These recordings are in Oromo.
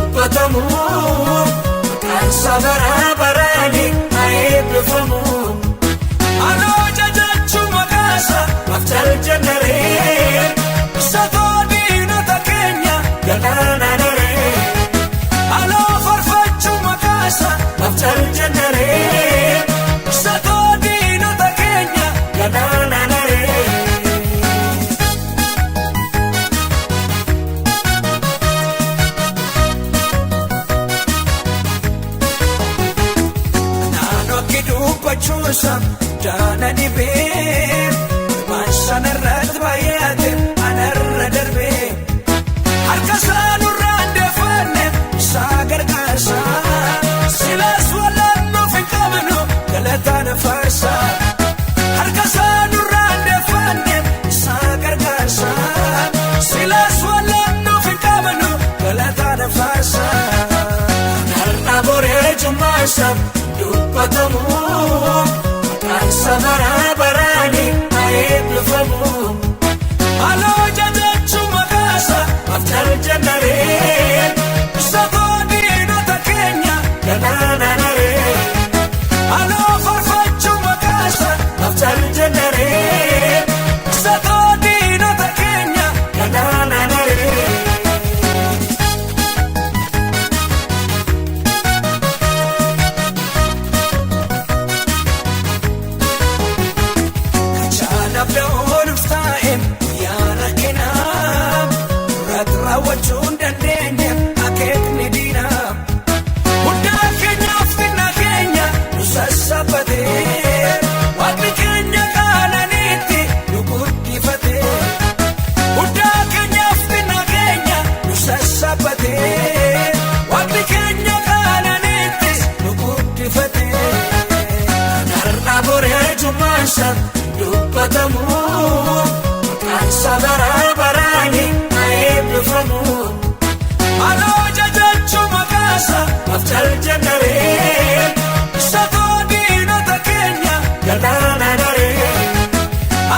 dubbatamu. Maqaan isaa bara baraani haa eebbifamu. Aloo jajachuu maqaa isaa maaf jal jennaree? Satoo diinota keenya galaana daree. Aloo farfachuu maqaa isaa maaf jal jennaree? Satoo diinota keenya galaana daree. Naannoo akki dubbachuusa daana dhibee, ilmaan sanarratti baay'ate anarra darbee, harka isaa nurraan deeffanne isaa gargaarsa, silaas wal'aanuuf hin qabnu galataan faarsa. Harka isaa nurraan deeffanne isaa gargaarsa, silaas wal'aanuuf hin qabnu galataan faarsa. Har'a boree jummaasa dubbatamu, maqaan isaa bara baraani haa eebbifamu. Aloo jajachuu maqaa isaa maaf jal jennaree? Satoo diinota keenya galaana daree. Aloo farfachuu maqaa isaa maaf jal jennaree? Satoo diinota keenya galaana daree. Kachaanaaf da'ooluuf taa'e guyyaa rakkinaa, duratti raawwachuu hin dandeenye akeekni diinaa. Hundaa keenyaaf xinnaa keenya nu sassaabbate, Waaqni keenya qaananiitti nu guddifate. Hundaa keenyaaf xinnaa keenya nu sassaabbate, Waaqni keenya qaananiitti nu guddifate. Har'a boree jummaasa dubbatamu, maqaan isaa bara baraani haa eebbifamu. Aloo jajachuu maqaa isaa maaf jal jennaree? Satoo diinota keenya galaana daree.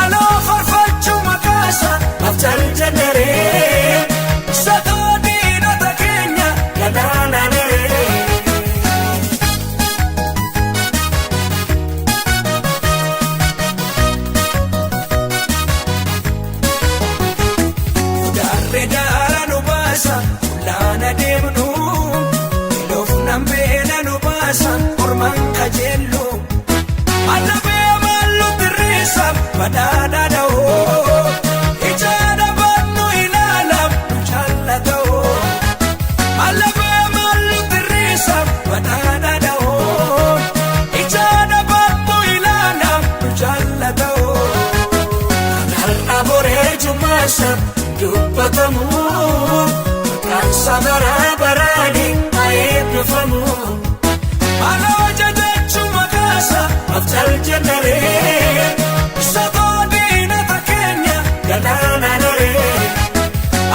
Aloo farfachuu maqaa isaa maaf jal jennaree? Satoo diinota keenya galaana daree. Darree daara nu baasa olaana deemnu, iloof nambeela nu baasa ormaan kajeellu. Allabee maallu tirriisa badhaadhaa dha'oo, ijaadha baannu ilaalaam nu jaallata'oo. Allabee maallu tirriisa badhaadhaa dha'oo, ijaadha baannu ilaalaam nu jaallata'oo. Har'a boree jummaasa dubbatamu, maqaan isaa bara baraani haa eebbifamu. Aloo jajachuu maqaa isaa maaf jal jennaree? Satoo diinota keenya galaana daree.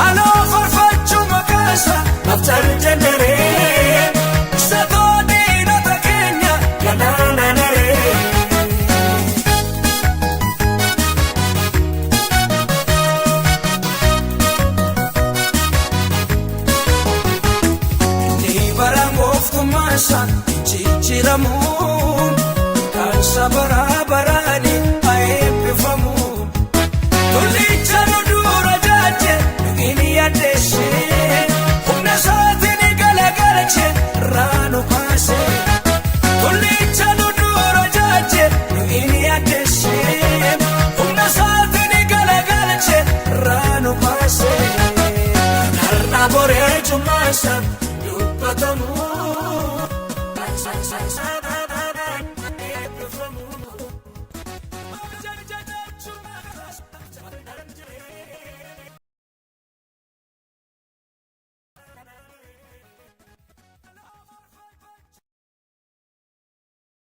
Aloo farfachuu maqaa isaa maaf jal jennaree? Satoo diinota keenya galaana daree. Inni bara gooftummaa isaa jijjiiramu, maqaan isaa bara baraani haa eebbifamu. Tollicha nu dura jaaje nu hin yaaddeesse, humna isaatiin galagalche irraa nu kaase. Tollicha nu dura jaaje nu hin yaaddeesse, humna isaatiin galagalche irraa nu kaase. Har'a boree jummaasa dubbatamu.